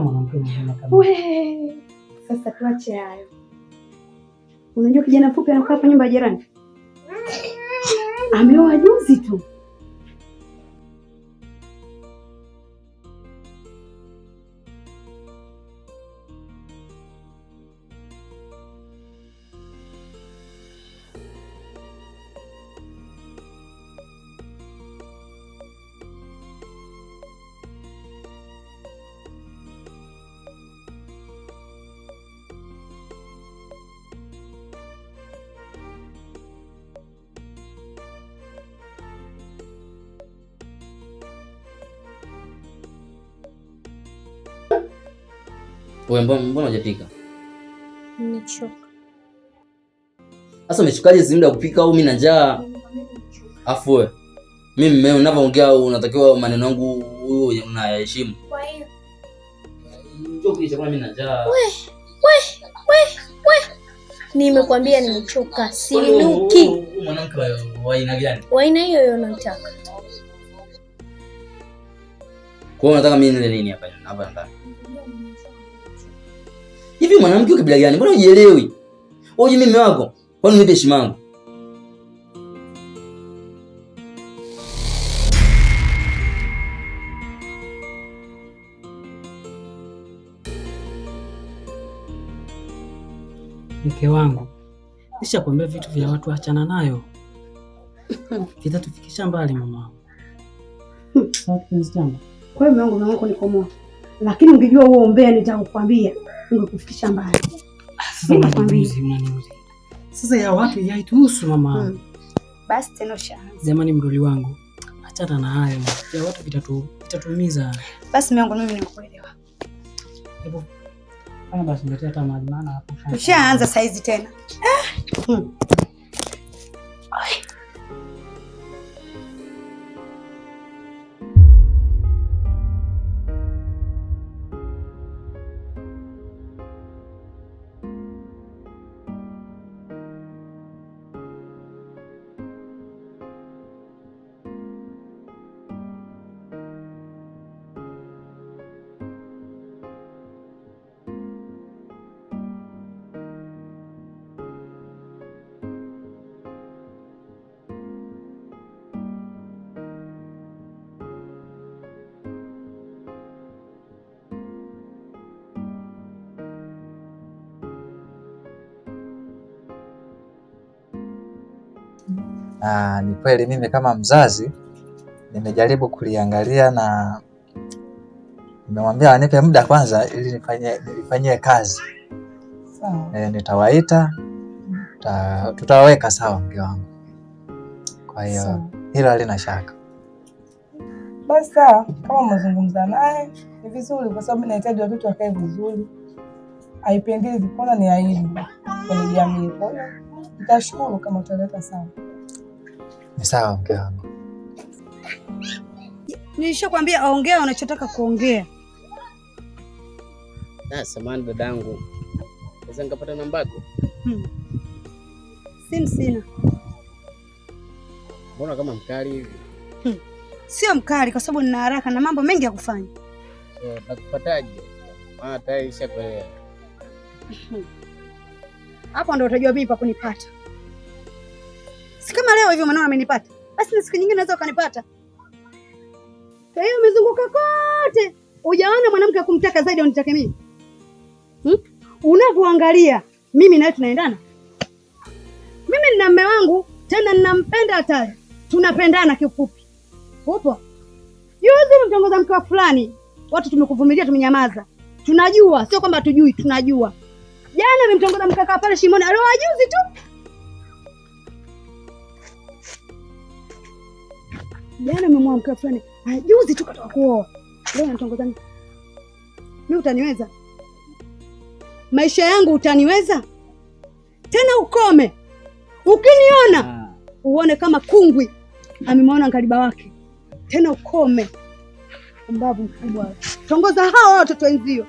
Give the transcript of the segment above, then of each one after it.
Mwanamke mwingine kabisa. We, sasa tuache hayo. Unajua kijana mfupi anakaa hapa nyumba ya jirani? Ameoa juzi tu. Wewe mbona hujapika? Nimechoka. Sasa umechukaje si muda wa kupika au mimi na njaa? Afu wewe. Mimi mmeo ninavyoongea unatakiwa maneno yangu huyo unayaheshimu. Kwa hiyo Njoo upike chakula mimi na njaa. We. Nimekwambia nimechoka, sinuki. Huyu mwanamke wa aina gani? Wa aina hiyo hiyo unataka. Kwa hiyo unataka mimi nile nini hapa hapa ndani? Hivi mwanamke wa kabila gani? Mbona hujielewi? Wewe mimi mume wako? Kwani unipe heshima yangu? Mke wangu, nishakwambia vitu vya watu achana nayo. Vitatufikisha mbali mama wangu. Sawa kipenzi changu. Kwa hiyo mume wangu nikomoa. Lakini ungejua huo umbea nitakukwambia, ungekufikisha mbali. Sasa Mimi nakwambia. unaniuzi, unaniuzi. Sasa ya watu yaituhusu mama wangu. Basi tena ushaanza. Jamani mdoli wangu, achana na hayo. Ya watu vitatuumiza. Basi mume wangu mimi nimekuelewa. Hebu fanya basi niletee hata maji maana hapo. Ushaanza saizi tena. Na ni kweli mimi kama mzazi nimejaribu kuliangalia na nimemwambia anipe muda kwanza ili nilifanyie kazi. Sawa. Nitawaita, tutaweka sawa mke wangu. Kwa hiyo Sawa. hilo halina shaka. Basi sawa, kama umezungumza naye ni vizuri, kwa sababu nahitaji watoto wakae vizuri. Haipendezi, kwanza ni aibu kwenye jamii. Kwa hiyo nitashukuru kama utaleta sawa. Ni sawa mke wangu. Nilishakwambia ongea unachotaka kuongea. Samahani dadangu, naweza nikapata namba yako? Simu sina. Mbona kama mkali hivi? Sio mkali kwa sababu nina haraka na mambo mengi ya kufanya. So, nakupataje? Maana tayari nishakuelewa. Hapo ndo utajua mimi pa kunipata. Si kama leo hivi mwanao amenipata. Basi na siku nyingine unaweza ukanipata. Kwa hiyo umezunguka kote. Hujaona mwanamke kumtaka zaidi unitake mimi? Unavyoangalia mimi na wewe tunaendana? Mimi nina mume wangu, tena ninampenda hatari. Tunapendana kiufupi. Upo? Juzi umemtongoza mke wa fulani. Watu tumekuvumilia, tumenyamaza. Tunajua, sio kwamba hatujui, tunajua. Jana amemtongoza mkaka pale Shimoni, alioa juzi tu. Jana amemwoa mke fulani, juzi tu katoka kuoa. Leo anamtongoza mimi. Mimi utaniweza? Maisha yangu utaniweza? Tena ukome. Ukiniona uone kama kungwi amemwona ngariba wake. Tena ukome. Mbavu mkubwa. Tongoza hao watoto wenzio.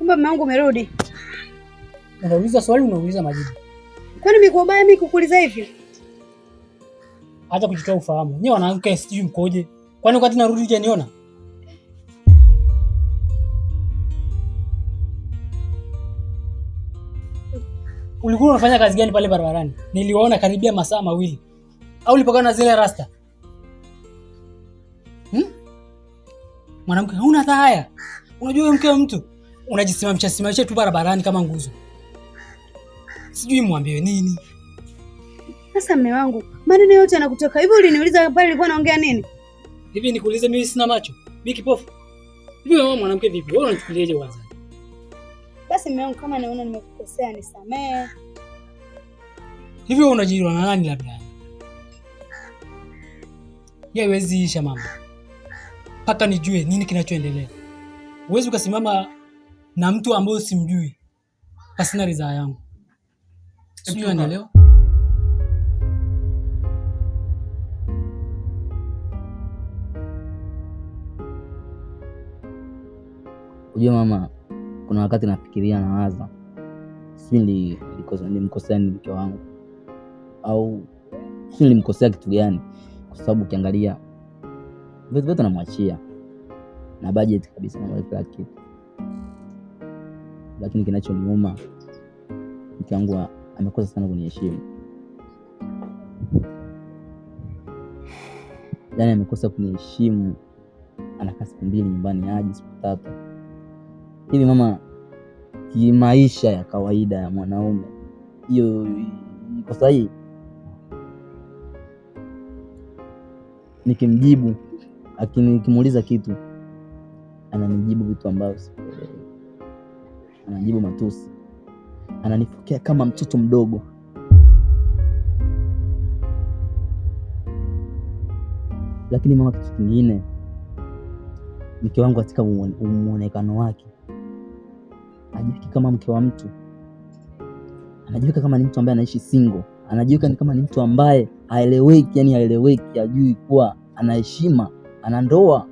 Kumbe mume wangu umerudi. Unauliza swali, unauliza majibu. Kwani mimi kwa ubaya mimi kukuuliza hivyo? Acha kujitoa ufahamu. Nyewe wanawake sijui mkoje. Kwani wakati narudi hujaniona? Ulikuwa unafanya kazi gani pale barabarani? Niliwaona karibia masaa 2. Au ulipokana na zile rasta? Mwanamke huna hata haya. Unajua wewe mke wa mtu unajisimamisha simamisha tu barabarani kama nguzo. Sijui mwambiwe nini. Sasa mume wangu, maneno yote yanakutoka. Hivi uliniuliza pale nilikuwa naongea nini? Hivi nikuulize mimi sina macho? Mimi kipofu? Hivi wewe mwanamke vipi? Wewe unanichukuliaje kwanza? Basi mume wangu, kama naona nimekukosea nisamee. Hivi wewe unajiwa na nani labda? Yeye haiwezi isha mama. Mpaka nijue nini kinachoendelea. Huwezi ukasimama na mtu ambaye simjui pasina ridhaa yangu. Sijui unanielewa? Unajua mama, kuna wakati nafikiria nawaza, sijui nilimkosea nini mke wangu au sijui nilimkosea kitu gani, kwa sababu ukiangalia vitu vyote namwachia na budget kabisa na kila kitu, lakini kinachoniuma mke wangu amekosa sana kuniheshimu. Yaani amekosa kuniheshimu, anakaa siku 2 nyumbani aje siku 3. Hivi mama, kimaisha ya kawaida ya mwanaume hiyo iko sahihi? Nikimjibu, nikimuuliza kitu ananijibu vitu ambavyo sikuelewi, ananijibu matusi, ananifokea kama mtoto mdogo. Lakini mama, kitu kingine, mke wangu katika muonekano wake hajiweki kama mke wa mtu, anajiweka kama ni mtu ambaye anaishi single, anajiweka ni kama ni mtu ambaye haeleweki, yani haeleweki, hajui kuwa ana heshima, ana ndoa.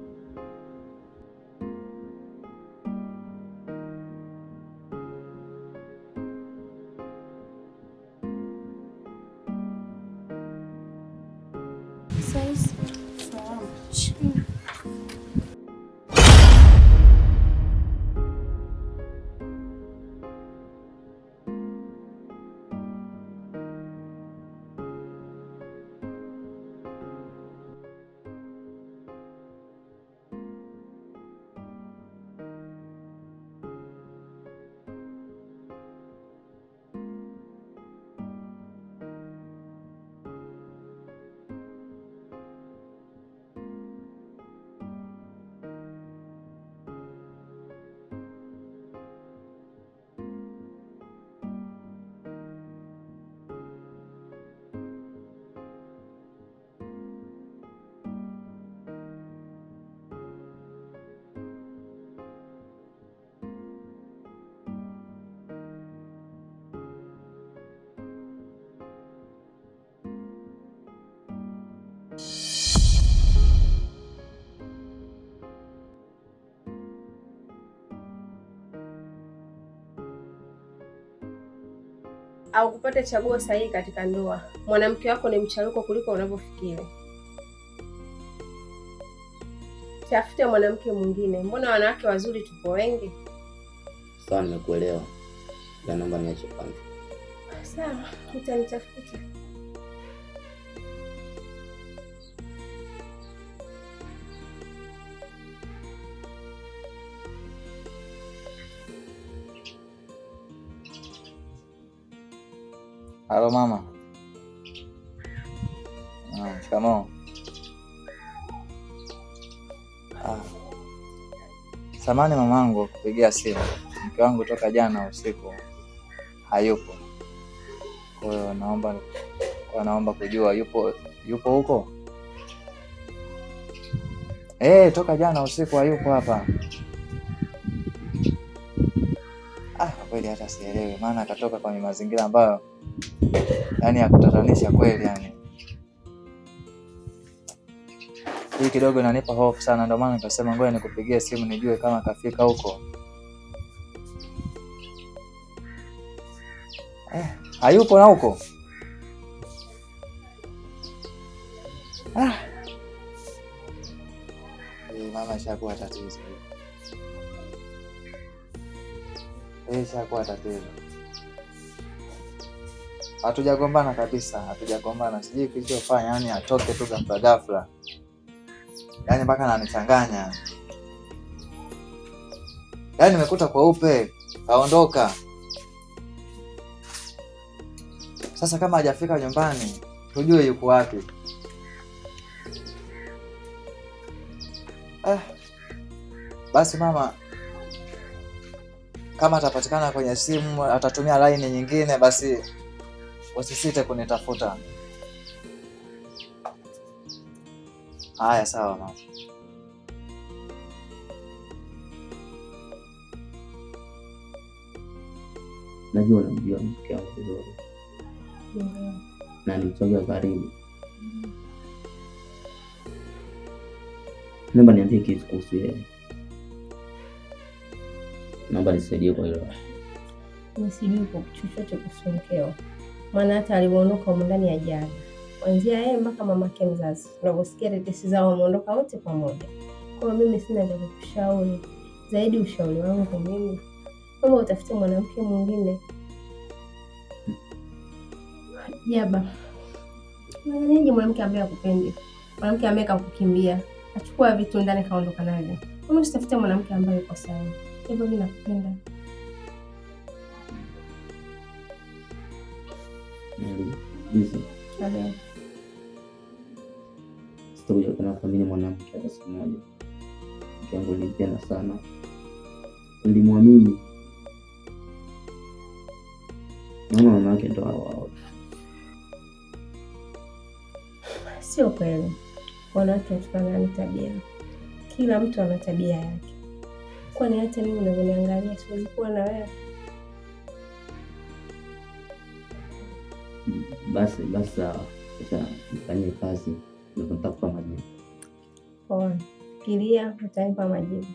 Au kupata chaguo sahihi katika ndoa. Mwanamke wako ni mcharuko kuliko unavyofikiri. Tafuta mwanamke mwingine. Mbona wanawake wazuri tupo wengi? Sawa, nimekuelewa. Ya, naomba niache kwanza. Sawa, utanitafuta. Halo mama. Shikamoo. Samani mamangu kupigia simu. Mke wangu toka jana usiku hayupo. Kwa hiyo naomba kujua yupo huko? Toka jana usiku hayupo hapa. Kwa kweli hata sielewi, maana akatoka kwenye mazingira ambayo yani ya kutatanisha kweli yani. Hii kidogo inanipa hofu sana, ndio maana nikasema ngoja nikupigie simu nijue kama kafika huko. Hayupo na huko? Ah. Mama, ishakuwa tatizo. Ishakuwa tatizo. Hatujagombana kabisa, hatujagombana. Sijui kilichofanya yani atoke tu ghafla ghafla, yaani mpaka ananichanganya. Yaani nimekuta kweupe, kaondoka. Sasa kama hajafika nyumbani, tujue yuko wapi. Ah, basi mama, kama atapatikana kwenye simu, atatumia laini nyingine, basi usisite kunitafuta. Haya, sawa mama. Najua unamjua mke wangu vizuri na ni mtu wangu wa karibu. Naomba niambie kitu kuhusu yeye, naomba nisaidie kwa hilo. Mimi sijui kwa chochote kuhusu mkeo, maana hata alivyoondoka humu ndani ya jana, kuanzia yeye mpaka mamake mzazi, unavyosikia tetesi zao, wameondoka wote pamoja. Kwa hiyo mimi sina cha kukushauri zaidi. Ushauri wangu mimi kwamba utafute mwanamke mwingine. Jaba, unadhaniaje mwanamke ambaye hakupendi, mwanamke ambaye kakukimbia, achukua vitu ndani kaondoka navyo? Kwa nini usitafute mwanamke ambaye yuko sawa? Hivyo mimi nakupenda. Liza, Amen. sitakuja tena kuthamini mwanamke hata siku moja. Mke wangu nilimpenda sana, nilimwamini. Naona wanawake ndo hao hao. Sio kweli, wanawake hatufanani tabia, kila mtu ana tabia yake. Kwani hata mimi unavyoniangalia siwezi kuwa na wewe? Basi basi, sawa. Sasa nifanyie kazi, ndio nitakupa majibu. Poa, fikiria, utanipa majibu.